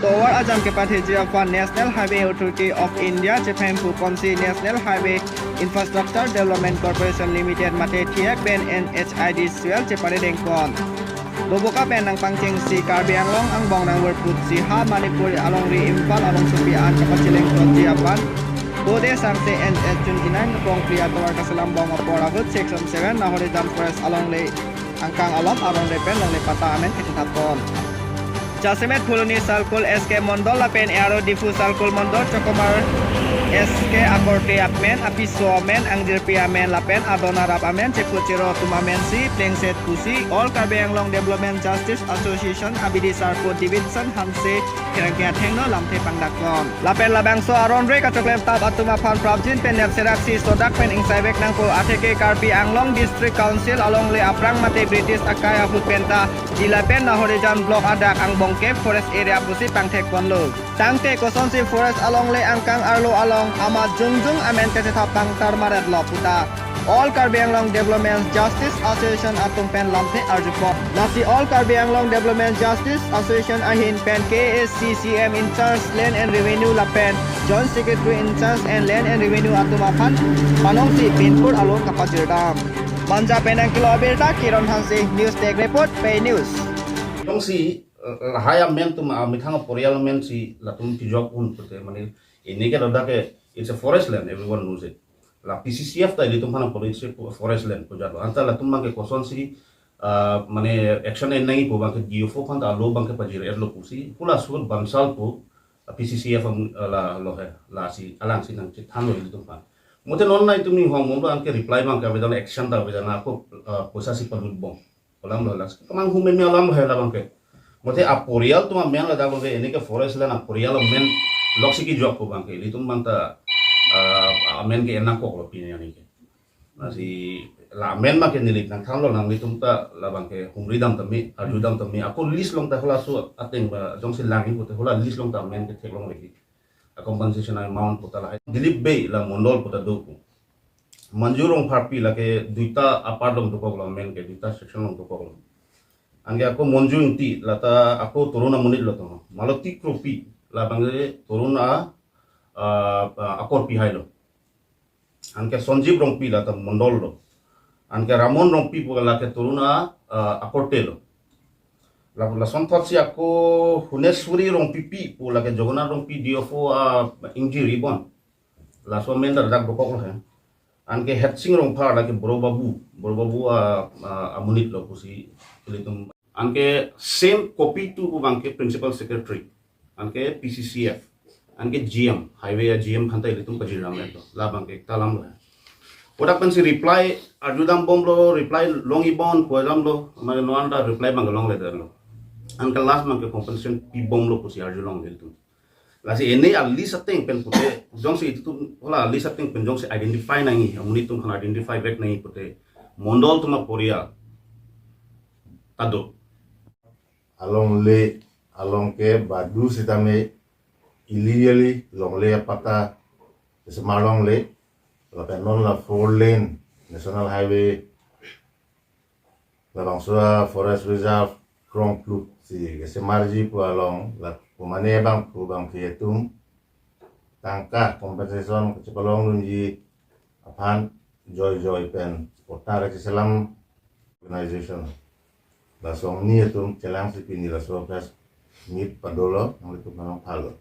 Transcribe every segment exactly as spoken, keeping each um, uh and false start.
Tovar ajam kepatheji aphan National Highway Authority of India chephempu ponsi National Highway Infrastructure Development Corporation Limited mate thiak pen N H I D C L cheparedeng pon. Doboka pen nangpangchengsi Karbi Anglong angbong nangverputsi ha Manipur alongri Imphal arongsopi an kapachileng ponji aphan Bode Sangse N S June kinai nupong Priya Tovar kaselam bom apor ahut Section seven Nahorijan Forest alongle angkang alom aron repen longle patta amen kachethap pon. Jasemet Phuloni Circle S K Mondol lapen Aro Diphu Circle Mondol Chokomar S K akorte amen, apiso amen, angjirpi amen lapen adon arap amen, chepu chero atum amen si plengset pusi All Karbi Anglong Development Justice Association abidi sarpo Davidson Hanse kerangke athengno lamthe pangdak pon. Lapen labangso aron re kachoklem tap atum aphan prapjin pen nepserak si sodak pen ingsaivek nangpo atheke Karbi Anglong District Council alongle aphrang mate British akai ahut penta jila pen Nahorijan block adak angbong ke forest area pusi pangthek ponlo. Tangte kosonsi forest alongle angkang arlo along amat jongjong amen kachethap pangtar maret lo puta All Karbi Anglong Development Justice Association atum pen lamthe arjupon. Lasi All Karbi Anglong Development Justice Association ahin pen K A C C M in charge Land and Revenue lapen Joint Secretary in charge and Land and Revenue atum aphan panongsi pinpur alo kapajirdam. Manja pen nangkelo abirta Kiron Hanse, News Desk Report, Pei News. Jongsi, eh, lahai amen atum, ah, methang aporial amen si latum kijok un pute, mane, ini ke ladak ke, it's a forest land, everyone knows it. La P C C F ta ilitum aphan apor it's a forest land pu jalo. Anta latum abang ke kosonsi, ah, mane action en nangji pu abang ke D F O aphan ta alo abang ke pajir-etlo pusi, pula sur bansal pu, ah, P C C F am, ah, la lo he, lasi alangsi nangchethanlo ilitum aphan. Mate non nangtum ning hong mom lo anke reply abang ke avedan action ta avedan ako, ah, poisa si palut bom. Alam lo las. Kamang hum meme alam lo he labang ke. Mate aporial atum amen ladak abang ke ini ke forest land aporial amen loksi kijok pu abang ke. Ilitum abang ta, ah, amen ke en nangkoklo pini ani ke. Lasi la amen abang ke neli nangthanlo nanglitum ta labang ke humridam tame, arjudam tame. Ako list along ta hula su ateng ba jongsi langji pute hula list along ta amen ke theklongle. A compensation amount puta lahai. Dilip Bey la Mondol puta do pu. Manju Rongpharpi lake duita apart along dokoklo amen ke, duita section along dokoklo. Anke ako Monju Ingti lata ako Torun amonit lo to. Maloti Kropi labang ke Torun a, a, a, akorpi hailo. Anke Sanjib Rongpi lata Mondol lo. Anke Ramon Rongpi pu lake Torun a, a, akorte lo. La, lasonthotsi ako Huneswari Rongpipi pu lake Jagannath Rongpi D F O a ingjiri bon. Laso amen ta dak dokoklo he. Anke Hetsing Rongphar lake Boro Babu, Boro Babu a, a, amonit lo pusi ilitum. Anke same copy tu pu abang ke principal secretary. Anke P C C F. Anke G M, highway a G M aphan ta ilitum pajirram eto. Labang ke ta alam lo he. Kodak pensi reply arjudam bomlo, reply longji bon pu alam lo, mane non ta reply abang ke longledetlo. Anke last abang ke compensation pi bomlo pusi arjulongle ilitum. Lasi ini a list ateng pen pute, jongsi ilitum, hula list ateng pen jongsi identify nangji, amonit atum aphan identify vek nangji pute, Mondol atum aporial ta do. Alongle, along ke badu sitame illegally longle apatta kesemar longle, lapen non la four lane National Highway labangso a forest reserve krongplup si kesemarji pu along la pu mane abang pu abang ke itum tangka compensation kachepalong dunji aphan joi joi pen patta kacheselam organization. Laso angni atum chelangsi pini laso press meet padolo, nanglitum aphan phalo.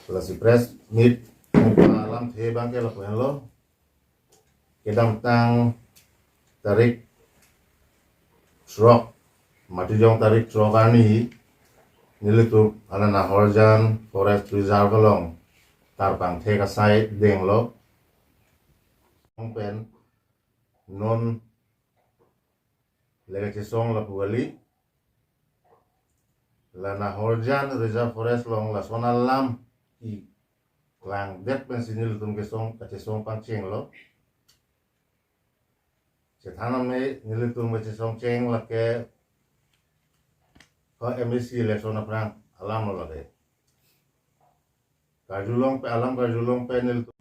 Lasi press meet alamthe abang ke lapu henlo. Kedamtang tarik throk, matijong tarik throk arni, nelitum hala Nahorjan Forest Reserve along tarpangthek asai denglo. Pen non le kachesong lapu kali, la Nahorjan Reserve Forest along lason alam keklangdet pensi nelitum kesong, kachesong pangchenglo. Chethan ame nelitum kachesong cheng lake ho M A C election aphrang alam lo lake. Karjulong pen, alam karjulong pen nelitum.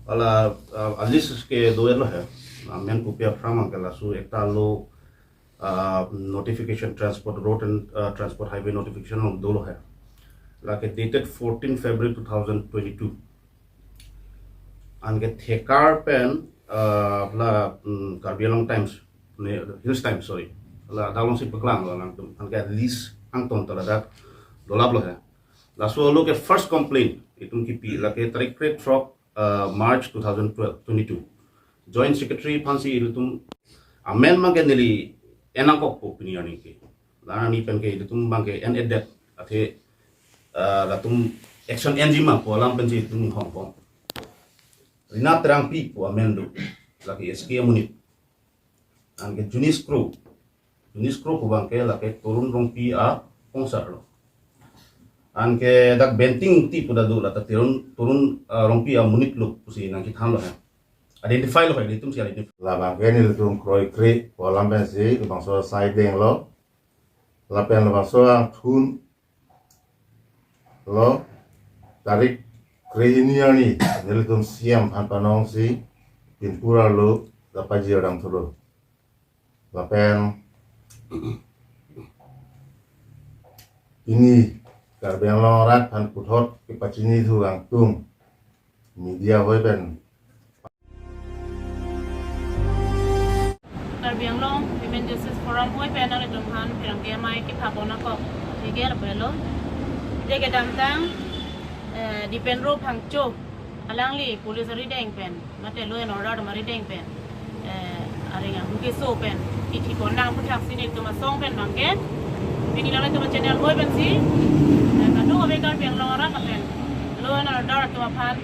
Hala, ah, a list ke do-etlo he. Amen kopi aphrang abang ke laso ekta lo uh, notification, transport, road and, uh, transport highway notification along dolo hai. Lake dated fourteen February two thousand twenty-two. Anke thekar pen, uh, la, mm, Karbi Anglong Times, ne, Hills Times, sorry. La dak alongsi paklanglo alangtum. Anke list angton ta ladak dolaplo hai. Laso along ke first complaint itum kipi lake tarik krethrok, uh, March two thousand twelve, twenty-two. Joint Secretary aphansi ilitum amen abangke neli en nangkokpo pini arni ke. La arni pen ke ilitum abangke en-edet, athe, uh, latum action enji ma pu alam pensi ilitum hongpon. Rina Terangpi pu amen do, lake S K amonit. Anke Junis Kro. Junis Kro pu abangke lake Torun Rongpi apongsarlo. Anke dak Benting Ingti pu ta do, lata Torun, Torun, ah, Rongpi amonitlo pusi nangkethanlo hai. Identifylo hai, ilitumsi identify. La abangke nelitum kroikre pu alam pensi labangso asai denglo. Lapen labangso angthun lo, tarik krehini arni nelitum C M aphan panongsi pinpur arlo ta pajir dam thulo. Lapen pini Karbi Anglong arat aphan puthot kepachini thu angtung media hoi pen Karbi Anglong Women Justice Forum hoi pen nanglitum aphan pherangke amei kepapon nangkok. Thik ke lapu lo. Je kedamtang, eh, Dipendro Phangcho, alangli police arideng pen, mate law and order atum arideng pen, eh, areng ahu keso pen kithi pon nang aphuthaksi nelitum asong pen abangke, pini nanglitum channel hoi pensi, eh, kadokave Karbi Anglong arat pen law and order atum aphan,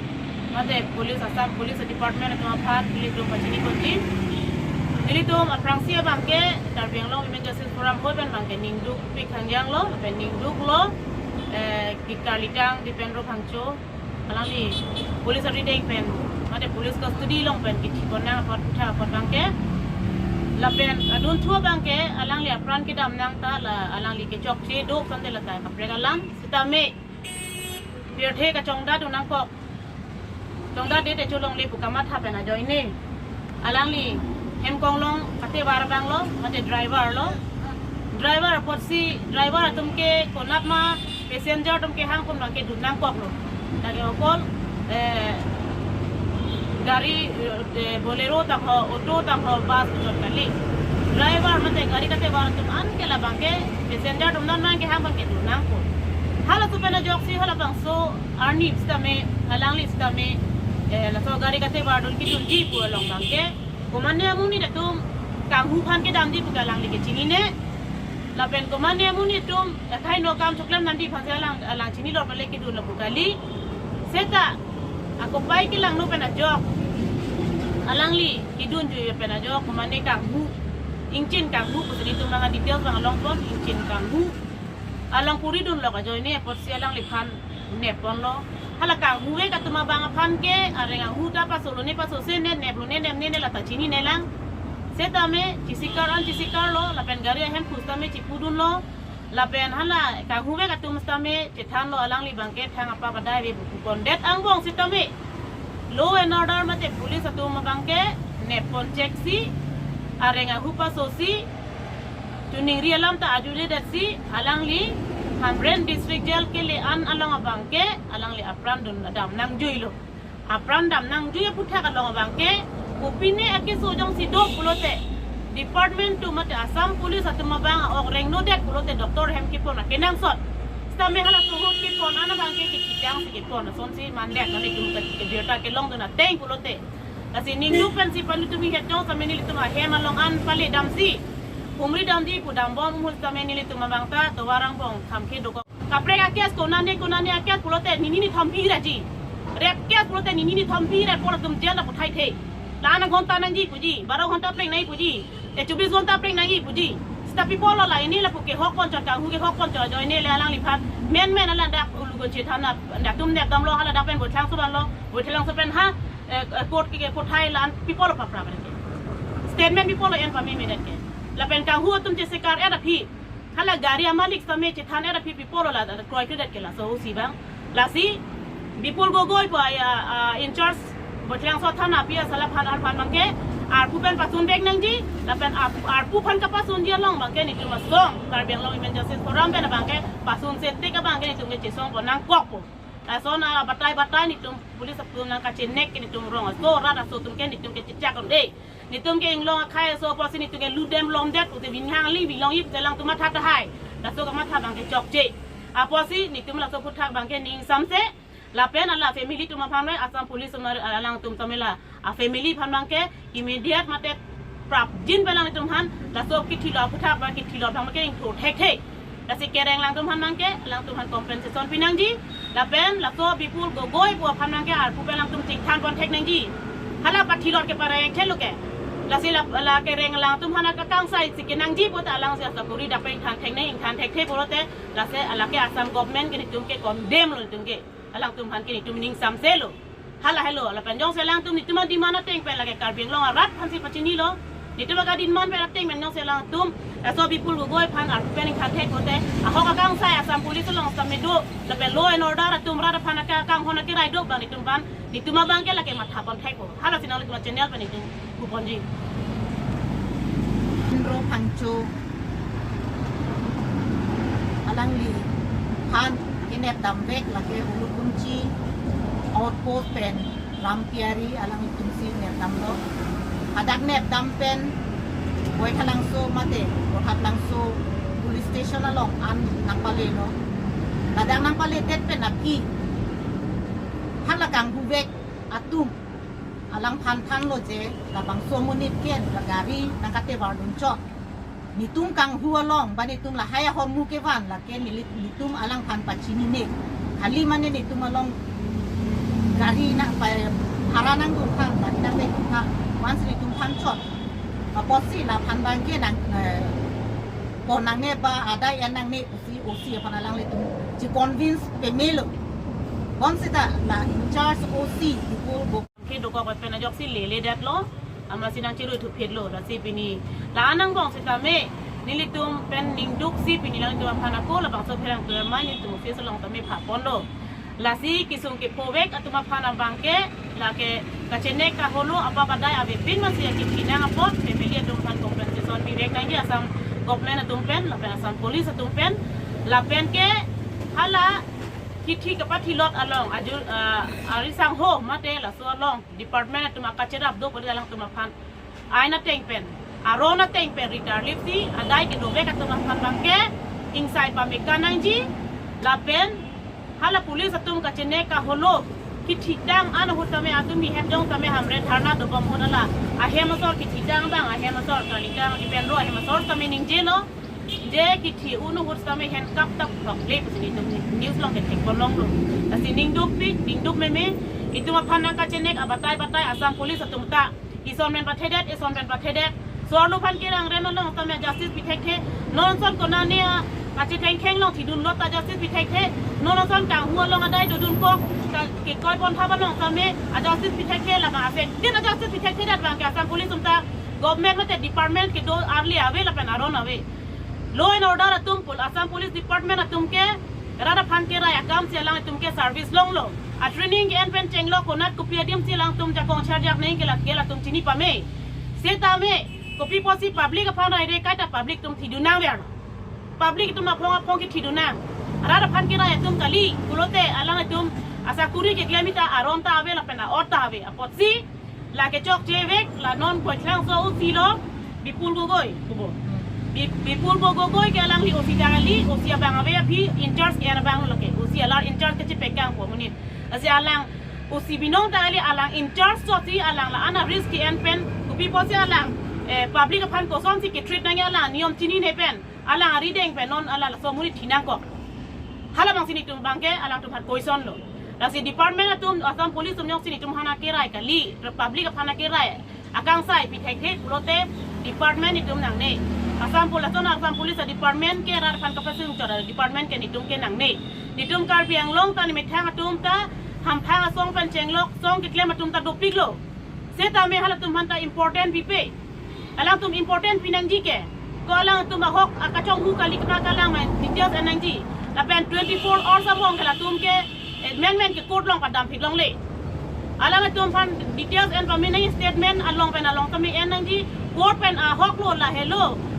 mate police, Assam Police Department atum aphan nelitum pachini ponji. Nelitum aphrangsi abangke Karbi Anglong Women Justice Forum hoi pen abangke ningdukpik hangjanglo, pen ningduklo, eh, ke kalitang Dipendro Phangcho, alangli police arideng pen, mate police custody along pen kithi pon nang apot, tha apot abangke. Lapen adunthu abangke alangli apran kedam nang ta la alangli kechokche do tangte lata kaprek alam. Sitame pirthe kachongdat un nangkok. Chongdatdet te cholongle pu kamatha pen ajoine alangli hem konglong katevar abanglo, mate driver lo. Driver apotsi, driver atum ke konat ma passenger atum kehang pen abangke dun nangkoklo. Lake okol, eh, gari, eh, Bolero tangho, auto tangho, bus puchot kali. Driver mate gari katevar atum an ke labangke passenger atum non abangke kehang abangke dun nangkok. Halaso pen ajoksi halabangso arni sitame, alangli sitame, eh, laso gari katevar dun kidunji pu along abangke, komatne amonit atum kanghu aphan kedamji pu ke alangli kechinine. Lapen komatne amonit atum akhai no kam choklem nangji aphansi alang, alang chinilo pale kidunlo pu kali. Seta akopai kelangno pen ajok, alangli kidunji pen ajok komatne kanghu, ingchin kanghu pusi nelitum abang details abang longpon, ingchin kanghu along kuri dunlo ajoine apotsi alangliphan nepponlo. Hala kanghuek atum abang aphan ke areng ahu ta pasolo ne, pasose ne, neplo ne, nepne ne, lata chinine lang. Sitame chesikar an chesikarlo, lapen gari ahem pusitame chipudunlo. Lapen hala kanghuek atum sitame chethanlo, alangli abangke thang apa padai ve pu pondet angbong sitame law and order mate police atum abangke neppon cheksi, areng ahu pasosi, choningri alam ta ajujedetsi, alangli Hamren District Jail kele an along abangke alangli apran dun dam nangjuilo. Apran dam nangjuilo aputhak along abangke, kopine akeso jongsi do pulote, department atum mate Assam Police atum abang a-ok rengnodet pulote doctor hem kepon akenangsot. Sitame halaso ahut kepon an abangke kekitangsi kepon, lasonsi mandet, mane itum ke birta kelongdun ateng pulote. Lasi ningduk pensi panu tumi het jong sitame nelitum ahem along an pale damsi, humri damji pu dambom ahut sitame nelitum abang ta tovar angbong thamkhe dokok. Kaprek a-case konane konane a-case pulote nini nithom phi raji. Rape case pulote nini nithom phi ra pon atum jail ta puthai the. La ana ghonta nangji puji, baro ghonta pleng nangji puji, te chobis ghonta pleng nangji puji. Seta pi apotlo la ini lapu kehok ponchot, kanghu kehok ponchot ajoine le alangliphan menmen alandak ulugo chethan, dak atum nepdamlo, hala dak pen Boithalangso vanlo, Boithalangso pen ha, eh, eh, court ke, ke puthai la-an pi apotlo papra pen ke. Statement pi apotlo en pamemedet ke. Lapen kanghu atum chesikar-et aphi, hala gari amalik sitame chethan-et aphi pi apotlo la, la kroikredet ke laso O C abang. Lasi Bipul Gogoi pu a, a, in charge Boithalangso thana api asal aphan arphan abangke arpu pen pasun vek nangji, lapen arpu, arpu aphan kapasunji along abangke netum asong Karbi Anglong Women Justice Forum pen abangke pasunse tik abangke netum ke chesong pon nangkokpo. Lason abatai batai netum police atum nangkachenek ke netum rong aso rat aso atum ke netum ke chechak un-e. Netum ke inglong akhei aso apotsi netum ke ludem lomdet pute binhang li bilong ip te alangtum matha tahai. Laso kamatha abangke chokche. Apotsi netum laso aphuthak abangke ning samse. Lapen hala family atum aphan noi Assam Police atum alangtum tame la a family aphan abangke immediate mate prapjin pen alangtum aphan laso kithilo aphuthak abang kithilo abangke ingthur thekthe. Lasi kereng alangtum aphan abangke alangtum aphan compensation pinangji. Lapen laso Bipul Gogoi pu aphan abangke arpu pen alangtum chingthan pon thek nangji. Hala pathilot ke pareng thelo ke. Lasi la, la kereng alangtum aphan akangsai si kenangji pute alangsi asakuri dak pen ingthan thek nang ingthan thekthe pulote lasi lake Assam government ke netum ke condemn lo netum ke. Alangtum aphan ke netum ning samse lo. Hala helo, lapen jongsi alangtum netum ademand ateng pen lake Karbi Anglong arat aphansi pachinilo. Netum akademand pen ateng pen jongsi alangtum laso Bipul Gogoi aphan arpu pen ingthan thek pute ahok akangsai Assam Police along sitame do, lapen law and order atum rat aphan aka kanghon akerai do abang netum aphan, netum abangke lake matha pon thekpo. Halasi nanglitum channel pen netum puponji. Indro Phangcho alangliphan kenep damvek lake Ulukunchi outpost pen Rampiari alanglitumsi nep damlo. Hadak nep dam pen Boithalangso mate Boithalangso police station along an nangpalelo. Ladak nangpaledet pen aphi hala kanghuvek atum alangphan thanlo je labangso amonit ke la gari nangkatevardun chot. Netum kanghu along ba netum lahai ahormu kevan lake nelit netum alangphan pachinine. Kali mane netum along gari na pa hara nangdun thang, gari nangpedun thang. Once netum than chot apotsi laphan abangke nang, eh, pon nangne ba adai en nangne pusi O C aphan alanglitum chi convince pemelo. Bonsita la in charge O C Bipul Gogoi kedokok pen ajoksi lele detlo, amatsi nangchirui thuphitlo, lasi pini la-an angbong sitame nelitum pen ningduksi pini alanglitum aphan ako labangso pherangke amei nelitum office along tame phaponlo. Lasi kesung kephovek atum aphan abangke lake kachenek kaholo apa badai avepin amatsi achithi nang apot family atum aphan compensation pivek nangji Assam government atum pen lapen Assam Police atum pen, lapen ke hala kithi kapathilot along ajur, ah, ari sangho mate laso along department atum akacherap do poli alangtum aphan ain ateng pen, aron ateng pen ritar lipsi adai kedovek atum aphan abangke ingsai pameka nangji. Lapen hala police atum kachenek kaholo kithitang an ahut tame atum hi hem jong tame Hamren dharna dobom ahut hala ahem asor kithitang abang ahem asor kalitang ipen ro ahem asor tame ningjelo. Je kithi un ahut tame hen kap tap thok le pusi netum news along ketheklonglo. Lasi ningdukpik, ningduk meme, itum aphan nangkachenek abatai batai Assam Police atum ta ison pen pathedet, ison pen pathedet. Sorlo aphan kerang rem along tame justice pithekthe. Non ason konane a, achethengkheng along thidunlo ta justice pithekthe. Non ason kanghu along adai dodunkok, ka, kekoi pon thap along tame a justice pithekthe, lama asek din a justice pithekthe, dat abangke Assam Police atum ta government mate department kedo arli ave lapen aron ave. Law and order atum pul Assam Police Department atum ke rat aphan kerai akamsi alangtum ke service longlo. A training ke-en pen chenglo konat kopi adimsi alangtum jakong charjak neng ke la ke latum chini pame. Setame kopi apotsi public aphan raire kaita public atum thidun nangver. Public atum aphong aphong kethidun nang. Rat aphan kerai atum kali pulote alangtum asakuri keklem ta aron ta ave lapen a-ot ta ave apotsi lake chokchevek la non Boithalangso O C lo Bipul Gogoi, kubo. Bi-, Bipul Gogoi ke alangli O C ta kali, O C abang ave aphi in charge ke abang lake. O C alar in charge kechepekang ko amonit. Lasi alang O C binong ta kali alang in charge chotsi alang la-an a risk ke-en pen kopi apotsi alang, eh, public aphan kosonsi ketreat nangji alang niyom chinine pen. Alang arideng pen non hala laso amonit thi nangkok. Hala abangsi netum abangke alangtum aphan question lo. Lasi department atum Assam Police atum jongsi netum aphan akerai kali, public aphan akerai akangsai pithekthe pulote department netum nangne. Assam Police atum Assam Police a department ke rat aphan kapasung chot a department ke netum ke nangne. Netum Karbi Anglong ta nemethang atum ta hamphang asong pen chenglok song keklem atum ta dopiklo. Setame halatum aphan ta important pipe. Alangtum important pinangji ke. Ko alangtum ahok akachonghu kali kena kalang main details en nangji. Lapen twenty-four hours angbong ke latum ke, eh, men men ke court along padam phit longle. Alanglitum aphan details en pame nangji, statement along pen along tame en nangji, court pen ahok lo, lahelo.